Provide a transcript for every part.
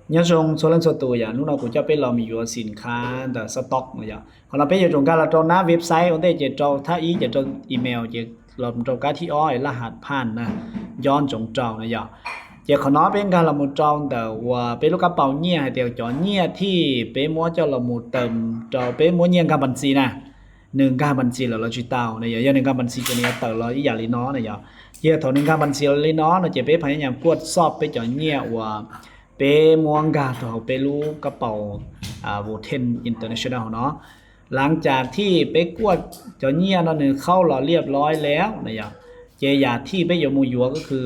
Nhớ dùng số lần số tự ya, lúc nào cũng cho bé lo mình vừa xin khá đã stock nữa ya. Còn là bé giờ trồng cá là trồng ná website, ổn định chỉ trồng tháo ý, chỉ trồng email, chỉ lo trồng cá thì ói là hạt phan nè, John trồng trầu nè ya. Chỉ còn nói bé ngà là một trồng tờ và bé lúc cá bầu nhia hay tiêu chó nhia thì bé mua cho là một tầm trầu bé mua nhia ngà bản xì nè. ໜຶ່ງການບັນຊີແລ້ວ ລາວຊິຕາວນະ ຢ່າ ໜຶ່ງການບັນຊີຕົວນີ້ເຕີລາວອີກຢ່າງລີເນາະນະ ຢ່າ ເຈົ້າເທົ່າໜຶ່ງການບັນຊີລີເນາະນະ ເຈົ້າໄປພະຍາຍາມກວດສອບໄປເຈົ້າເນຍວ່າ ເປັນໝູ່ການເຮົາໄປລູກະເປົາ ອ່າ Voten International ເນາະ ຫຼັງຈາກທີ່ໄປກວດເຈົ້າເນຍເນາະ ໜຶ່ງເຂົ້າລາວລຽບຮ້ອຍແລ້ວນະ ເຈົ້າ ເຈົ້າຢ່າທີ່ໄປຢູ່ໝູ່ຢູ່ກໍຄື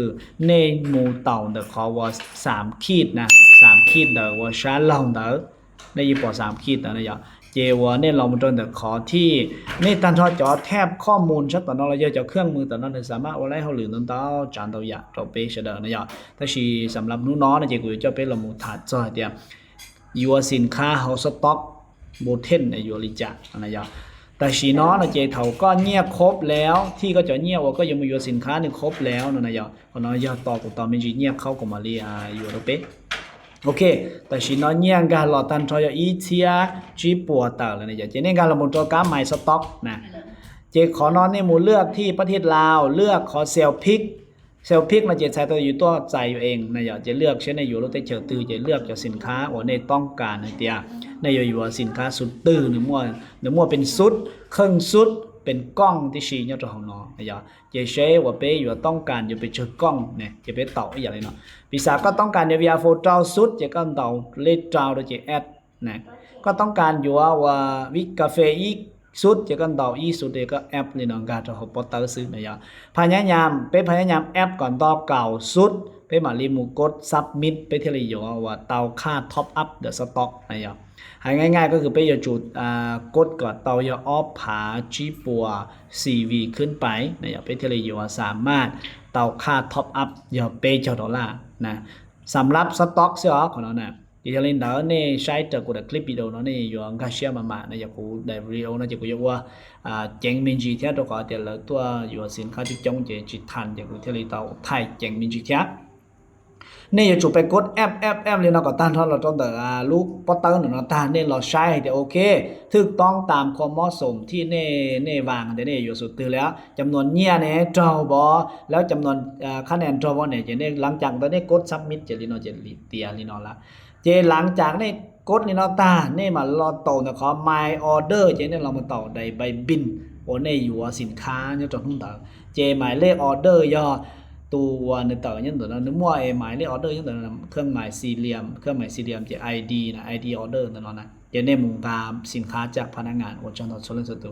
ໃນໝູ່ເຕົາເດີ ຂໍວ່າສາມຂີດນະ ສາມຂີດເດີ ວ່າຊາລາວເດີ ໃນອີ່ປໍສາມຂີດນະ ເຈົ້າ ເຈົ້າວ່າແນ່ນອນມັນຕົນແຕ່ຂໍທີ່ ໃນຕັນທອດຈໍແທບຂໍ້ມູນຊັດຕອນນອນ ແລ້ວເຈົ້າເຄື່ອງມືຕອນນັ້ນ ສາມາດວ່າໄດ້ເຮົາຫຼືນຳເຕົ້າຈານເຕົ້າຢາກເຈົ້າເປຊະເດີນະ ເຈົ້າ ແຕ່ຊິສຳລັບໜູນອນນະ ເຈົ້າ ກູເຈົ້າເປັນລະໝູຖາດຈອຍຕຽມ ຢູ່ວ່າສິນຄ້າເຮົາສະຕັອກບໍ່ເທັນໃນຢູ່ລິຈານນະ ເຈົ້າ ແຕ່ຊິນອນນະ ເຈົ້າ ເທົ່າກໍເນຍຄົບແລ້ວ ທີ່ກໍຈະເນຍວ່າກໍຍັງບໍ່ຢູ່ວ່າສິນຄ້ານີ້ຄົບແລ້ວນະ ເຈົ້າ ເນາະ ຍາຕໍ່ກັບຕໍ່ມີຈີເນຍເຂົ້າກັບມາເລຍຢູ່ໂລເປ ໂອເຄ ແຕ່ຊິເນາະ ເນຍການລໍຕັນທອຍອີເຊຍຈີປົວເຕີລະເນຍ ຈະເນຍການລະໝູນຕົວກາມໄມສະຕັອກນະ ເຈຂໍນອນໃນໝູ່ເລືອກທີ່ປະເທດລາວ ເລືອກຂໍເຊວພິກ ເຊວພິກນະ ເຈໃຊ້ຕົວຢູ່ຕົວໃຈຢູ່ເອງນະ ເຈົ້າ ເຈເລືອກເຊັ່ນໃນຢູ່ໂລເຕເຈີຕື້ ເຈເລືອກຈາກສິນຄ້າໂອເນຕ້ອງການໃຫ້ເຕຍ ໃນຢູ່ວ່າສິນຄ້າຊຸດຕື້ ໜຶ່ງໝວດ ໜຶ່ງໝວດເປັນຊຸດ ເຄິ່ງຊຸດ ເປັນກ່ອງທີ່ຊີ້ຍອດເຮົາເນາະ ນະ ເຈົ້າ ເຈເຊວ່າເປຢູ່ວ່າຕ້ອງການຢູ່ໄປເຈີກ່ອງນະ ຈະໄປເຕົາອີກຢ່າງເລີຍເນາະ ປີສາກໍຕ້ອງການຢູ່ VR Photo ຊຸດ ເຈກໍເຕົາເລດເຈົ້າໂດຍເຈແອັດນະ ກໍຕ້ອງການຢູ່ວ່າ ວ່າວິກກາເຟອີກຊຸດ ເຈກໍເຕົາອີກຊຸດ ເຈກໍແອັບເລີຍເນາະ ກາເຮົາປອດເຕີຊຶນະ ເຈົ້າ ພະຍາຍາມ ເປພະຍາຍາມແອັບກ່ອນຕໍ່ເກົ່າຊຸດ ເປມາລີໝູກົດ Submit ໄປເທເລຢູ່ວ່າເຕົາຄ່າ Top Up the Stock ນະ ເຈົ້າ ໃຫ້ງ່າຍໆກໍຄືໄປຢູ່ຈຸດ ອ່າ ກົດກໍເຕົາຢາອອບຜາຈີປົວຊີວີຂຶ້ນໄປນະ ເຈົ້າ ໄປເທເລຢູ່ວ່າສາມາດເຕົາຄ່າ Top Up ຢາເປເຈົ້າໂດລານະ ສຳລັບສະຕັອກເສຍອອກຂອງເຮົານະ ເຈົ້າເລີນດາວເນໃຊ້ເຈົ້າກູໄດ້ຄລິບວິດີໂອເນາະ ເນຢູ່ກາເຊຍມາມານະ ຢາກູໄດ້ວິດີໂອນະ ເຈົ້າກູຢາກວ່າ ອ່າ ເຈັງມິນຈີເທຍຕົວກໍເຕຍລະຕົວຢູ່ສິນຄ້າຈິກຈົງເຈຈິທັນ ຢາກູເທເລເຕົາໄທເຈັງມິນຈີເທຍ ເນ ຢູ່ຈູໄປກົດແອັບແອັບແອັບເລີຍເນາະ ກໍຕ້ານທອດລາວຕ້ອງແຕ່ ອ່າ ລູກປອດເຕີນະເນາະ ຕ້ານເນລາວໃຊ້ໃຫ້ແຕ່ໂອເຄ ຖືກຕ້ອງຕາມຄວາມເໝາະສົມທີ່ເນ ເນວາງແຕ່ເນຢູ່ສຸດຕື່ແລ້ວ ຈຳນວນເນຍເນເຈົ້າບໍ່ ແລ້ວຈຳນວນ ອ່າ ຄະແນນເຈົ້າບໍ່ເນ ຈະເນ ຫຼັງຈາກຕອນນີ້ກົດ Submit ຈະລີເນາະ ຈະລີເຕຍລີເນາະລະ ເຈຫຼັງຈາກນີ້ກົດນີ້ເນາະ ຕານີ້ມາລອດໂຕນະ ຂໍ My Order ເຈນີ້ລອງມາເຕົາໄດ້ໃບບິນ ໂອເນຢູ່ວ່າສິນຄ້າຍັງຈະຫຸ້ນເຕີ ເຈໝາຍເລກ Order ຍໍ ຕົວໃນເຕີຍັງຕົວນັ້ນ ໝວດ ເອ ໝາຍເລກ Order ຍັງຕົວນັ້ນ ເຄື່ອງໝາຍສີ່ຫຼ່ຽມ ເຄື່ອງໝາຍສີ່ຫຼ່ຽມ ເຈ ID ນະ ID Order ຕົວນັ້ນນະ ເຈໃນໝູ່ກາສິນຄ້າຈາກພະນັກງານ ໂອ ຈາກນອນໂຊເລນສະຕູ